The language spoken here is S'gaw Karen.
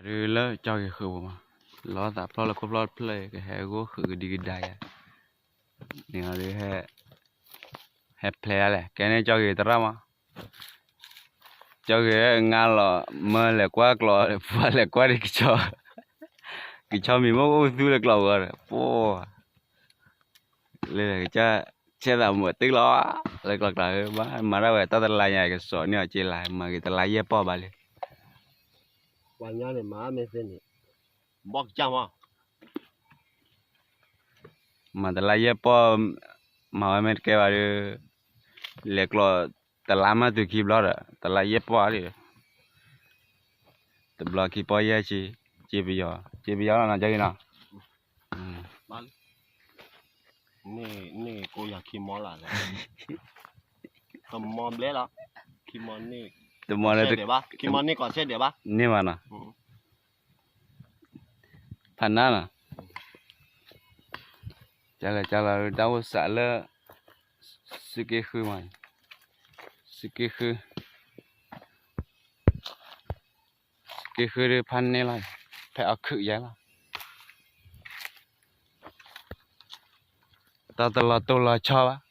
လၢကၠီဂ့ၤဃုာ်ပူၤမး, လီၤသးဖျီလၢခိၣ်ဖျီတဖျၢၣ် ကဟဲဂိၢ်ဃုာ်ကဒံကဒါယၤ, န့ၣ်ဒီး ဟဲဖျဲးဒၣ်လဲၣ် ကဲန့ၣ်ကၠီဂ့ၤသရၣ်မး, ကၠီဂ့ၤငါလီၤ မၢလဲၤကွၢ်ကျိး ပှၤလဲၤကွၢ်ဒံးကဆီ, ကဆီမံၤမ့ၢ်အိၣ်သူလၢကျိးဂီၤဒီး ပှၤ လၢကစၢ်ဆဲးသးမုာ်တုၤလီၤ, လၢကျိးကျါဧၢ ဘၣ်မၤဒၣ်ဝဲတၢ်တလါညါ ကစီၤန့ၢ်အီၤက့လါ မၤက့ၤတလါယဲၢ်ပီၢ်ဘၣ်လံ, ပှၤညီန့ၣ်မၤမ့ၢ်သ့န့ၣ်, ဘီကစၢ်မး, မၤတလါယဲၢ်ပီၢ်, မၤဝဲမ့ၢ်တကဲဘၣ်ဒီး, လဲၤကျိးတလါမးတုၤခံဘျီဒီး တလါယဲၢ်ပီၢ်လံ, တဘျီခံပီၢ်ယဲၢ်ဆံ, စ့ပယီၤ စ့ပယီၤလီၤနီၤ ကၠီဂ့ၤနီၤ, န့ၢ်ကိယၤခံမီလၢ, တမီဘျဲလီၤ, ခံမီန့ၢ်, တမီလၢ, ခံမီန့ၢ်ကီးဆဲးဒဲးဘၣ်, န့ၢ်ဘၣ်နီၤ, ဖးနါနီၤ, ကလၢကလၢတၢ်အိၣ်စးလၢ, စုက့ဃုမး, စုက့ဃု, စုက့ဃုဒ်ဖးန့ၢ်လီၤ, ဖဲအီၣ်ခုးယဲလီၤ, တၢ်တလီၤတိၢ်လီၤဆီဘၣ်